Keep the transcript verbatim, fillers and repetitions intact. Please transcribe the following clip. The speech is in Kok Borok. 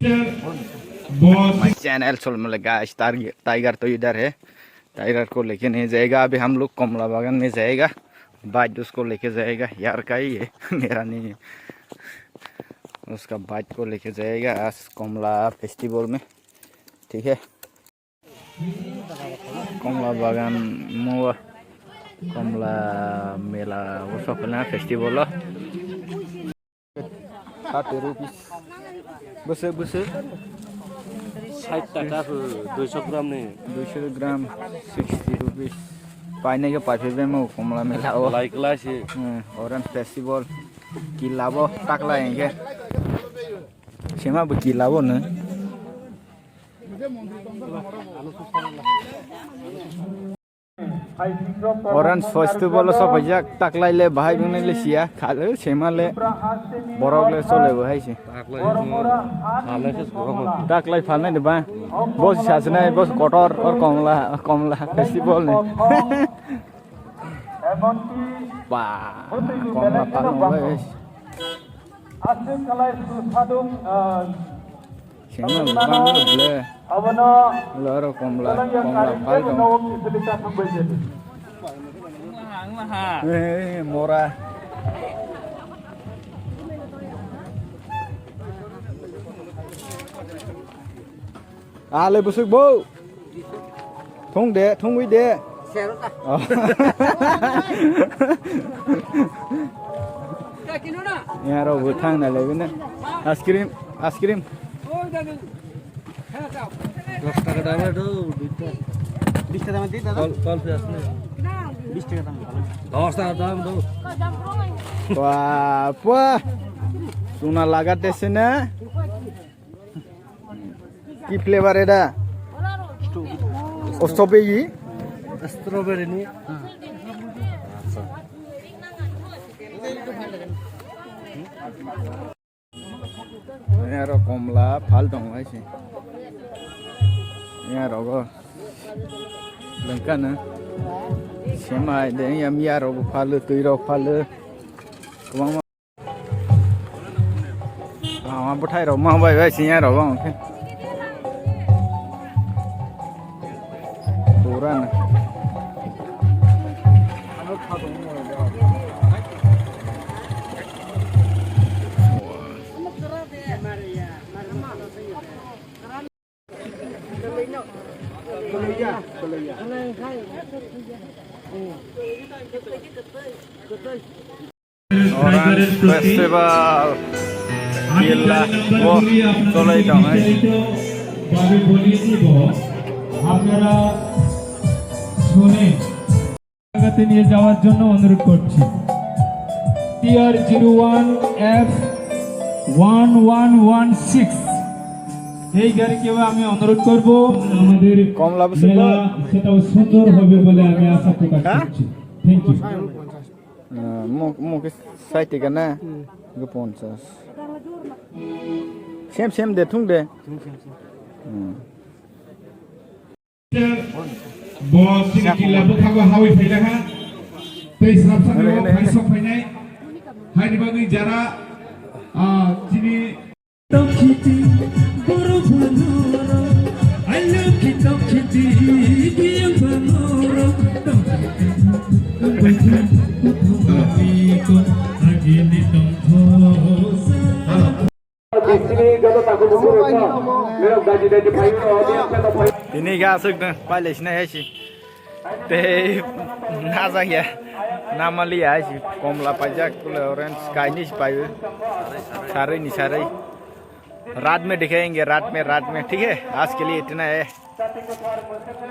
My channel, सुन मिले guys, tiger, tiger तो इधर है। टाइगर को लेके नहीं जाएगा अभी हम लोग, कमला बागान में जाएगा। भाई उसको लेके जाएगा, यार का ही है, मेरा नहीं है। उसका बाइक को लेके जाएगा आज कमला फेस्टिवल में, ठीक है। Komla bagan mo, komla mela o sokna festival o. Thirty rupees. Bwswk, bwswk? Sait taka khe duiso gram ni. Duiso gram, sixty rupees. Painai khe paiphi bemo komla mela o. Lai kwlai se. Hmm, Orange Festival. Kila bo taklai hwnkhe. Sema bo kila bo no. Orange Festival o sopaijak, taklai le bahai bwngnai le siya, khalo sema le borok le chole bo hai se. Taklai phalnai de ba, bo si sasinai, bo kotor or komla, komla festival ni. Ba, komla phalnai. Aswk khalai su sadung, ah, sengma bang ble. Abono loro komla, komla phal dong. Eh, mora. Ale bwswk bo. Thung de, thungwi de. Oh. Ya, rok bo thang na lebe na. Ice cream, ice cream. Dos taka dam ado, duita. Bis taka dam di, dada. Kol, kol pi asne. Bis taka dam. Dos taka dam do. Wah, wah. Suna laga tese na. Ki flavor eta? O strawberry? Strawberry ni. Aro komla phal tong hai se. Aro go. Lengkana. Semai de ya miya rok phal, twi rok phal. Kwbangma. Ama bwthai rok ma bai bai siya rok bang khe. Pura na. Orange Festival kila bo cholai tong hai. আপনারা শুনে জায়গাতে নিয়ে যাওয়ার জন্য অনুরোধ করছি। TR zero one F one one one six, এই গাড়িকেও আমি অনুরোধ করব আমাদের কমলা বসে মেলা তো। সেটাও সুন্দর হবে বলে আমি আশা প্রকাশ হ্যাঁ? করছি। Thank you. Ah, mo, mo ke sai te kana? Hmm. Ge ponchas. Sem, sem de, thung de. Thung sem, sem. Hmm. Bo chini kila bwkhago hawi phaila ha. Tei srap sani o phaisok phainai. Haini bagwi jara, ah, chini Tongkhiti, borok banoro, I love you, tongkhiti, biyang banoro, tongkhiti, tongkhiti, tongkhiti, agini tongkhosa. Tini ga aswk no pailai sinai hai si. Tei najak ya, namaliya hai si, komla paijak, kule orange, kainwi si paiwi, sarwi ni sarwi. रात में दिखाएंगे, रात में, रात में, ठीक है? आज के लिए इतना है।